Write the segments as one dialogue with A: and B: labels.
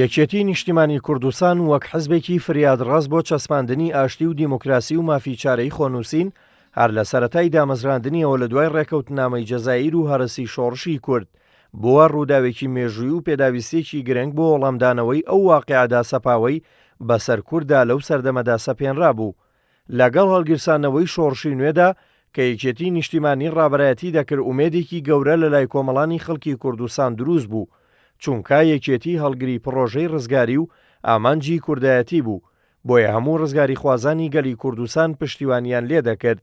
A: یەکێتی نیشتیمانی کوردستان وەک حزبێکی فریادڕەس بۆ چەسپاندنی ئاشتی و دیموکراسی و مافی چارەی خۆنووسین، هەر لە سەرەتای دامەزراندنیەوە لە دوای ڕێکەوتنامەی جەزائیر و هەرەسی شۆڕشی کورد، بووە ڕووداوێکی مێژووی و پێداویستیەکی گرنگ بۆ وەڵامدانەوەی ئەو واقیعە داسەپاوەی بەسەر کورددا لەو سەردەمەدا سەپێنرابوو. لەگەڵ هەڵگیرسانەوەی شۆڕشی نوێدا کە یەکێتی نیشتیمانی ڕابەرایەتی دەکرد ئومێدێکی گەورە لەلای کۆمەڵانی خەڵکی کوردستان دروست بوو چونکا یەکێتی هەڵگری پڕۆژەی ڕزگاری و ئامانجی کوردایەتی بوو بۆیە هەموو ڕزگاریخوازانی گەلی کوردستان پشتیوانیان لێدەکرد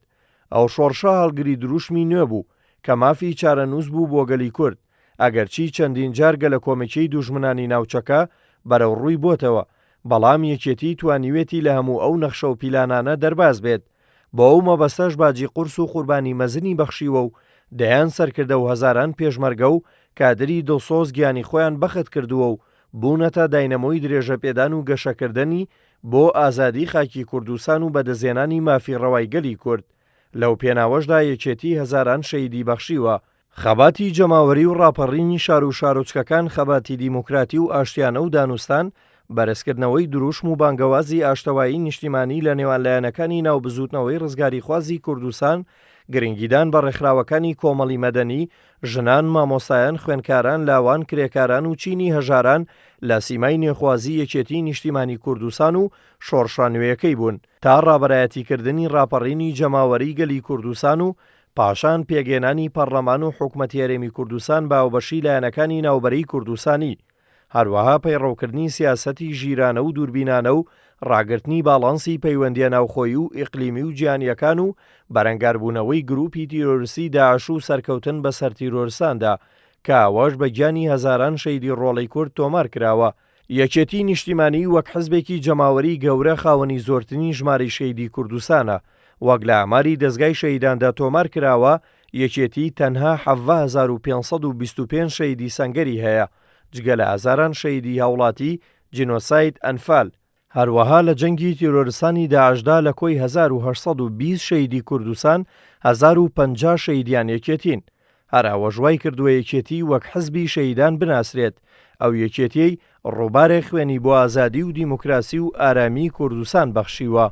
A: ئەو شۆڕشە هەڵگری دروشمی نوێ بوو کە مافی چارەنووس بوو بۆ گەلی کورد ئەگەرچی چەندین جار گەلەکۆمەکیی دوژمنانی ناوچەکە بەرەو ڕووی بۆتەوە، بەڵام یەکێتی توانیوێتی لە هەموو ئەو نەخشە و پیلانانە دەرباز بێت. بۆ ئەو مەبەستەش باجی قورس و قوربانی مەزنی بەخشیوە و دەیان سەرکردە و هەزاران پێشمەرگە و کادری دڵسۆز گیانی خۆیان بەخت کردووە و بوونەتە داینەمۆی درێژەپێدان و گەشەکردنی بۆ ئازادی خاکی کوردستان و بەدەستهێنانی مافی ڕەوای گەلی کورد. لەو پێناوەشدا یەکێتی هەزاران شەهیدی بەخشیوە. خەباتی جەماوەری و ڕاپەڕینی شار و شارۆچکەکان خەباتی دیموکراتی و ئاشتیانە و دانوستان، بەرزکردنەوەی دروشم و بانگەوازی ئاشتەوایی نیشتیمانی لە نێوان لایەنەکانی ناو بزووتنەوەی ڕزگاریخوازی کوردستان، گرنگیدان بە ڕێکخراوەکانی کۆمەڵی مەدەنی، ژنان، مامۆستایان، خوێندکاران، لاوان، کرێکاران و چینی هەژاران لە سیمای نوێخوازی یەکێتیی نیشتیمانی کوردستان و شۆڕشە نوێیەکەی بوون تا ڕابەرایەتیکردنی ڕاپەڕینی جەماوەریی گەلی کوردستان و پاشان پێکهێنانی پەڕلەمان و حکومەتی هەرێمی کوردستان بە هاوبەشی لایەنەکانی ناو بەرەی کوردستانی، هەروەها پەیڕەوکردنی سیاسەتی ژیرانە و دووربینانە و ڕاگرتنی باڵانسی پەیوەندییە ناوخۆیی و ئیقلیمی و جیهانییەکان و بەرەنگاربوونەوەی گرووپی تیرۆرستی داعش و سەرکەوتن بەسەر تیرۆرستاندا کە ئەوەش بە گیانی هەزاران شەهیدی ڕۆڵەی کورد تۆمار کراوە. یەکێتی نیشتیمانی وەک حزبێکی جەماوەری گەورە خاوەنی زۆرترین ژمارەی شەهیدی کوردستانە، وەک لە ئاماری دەزگای شەهیداندا تۆمار کراوە، یەکێتی تەنها 17525 شەهیدی سەنگەری هەیە، جگە لە هەزاران شەهیدی هاوڵاتی، جینۆساید، ئەنفال. هەروەها لە جەنگی تیرۆرستانی داعشدا لە کۆی 1820 شەهیدی کوردستان، 1050 شەهیدیان یەکێتین. هەر ئەوەش وای کردووە یەکێتی وەک حزبی شەهیدان بناسرێت، ئەو یەکێتیەی ڕووبارێک خوێنی بۆ ئازادی و دیموکراسی و ئارامیی کوردستان بەخشیوە.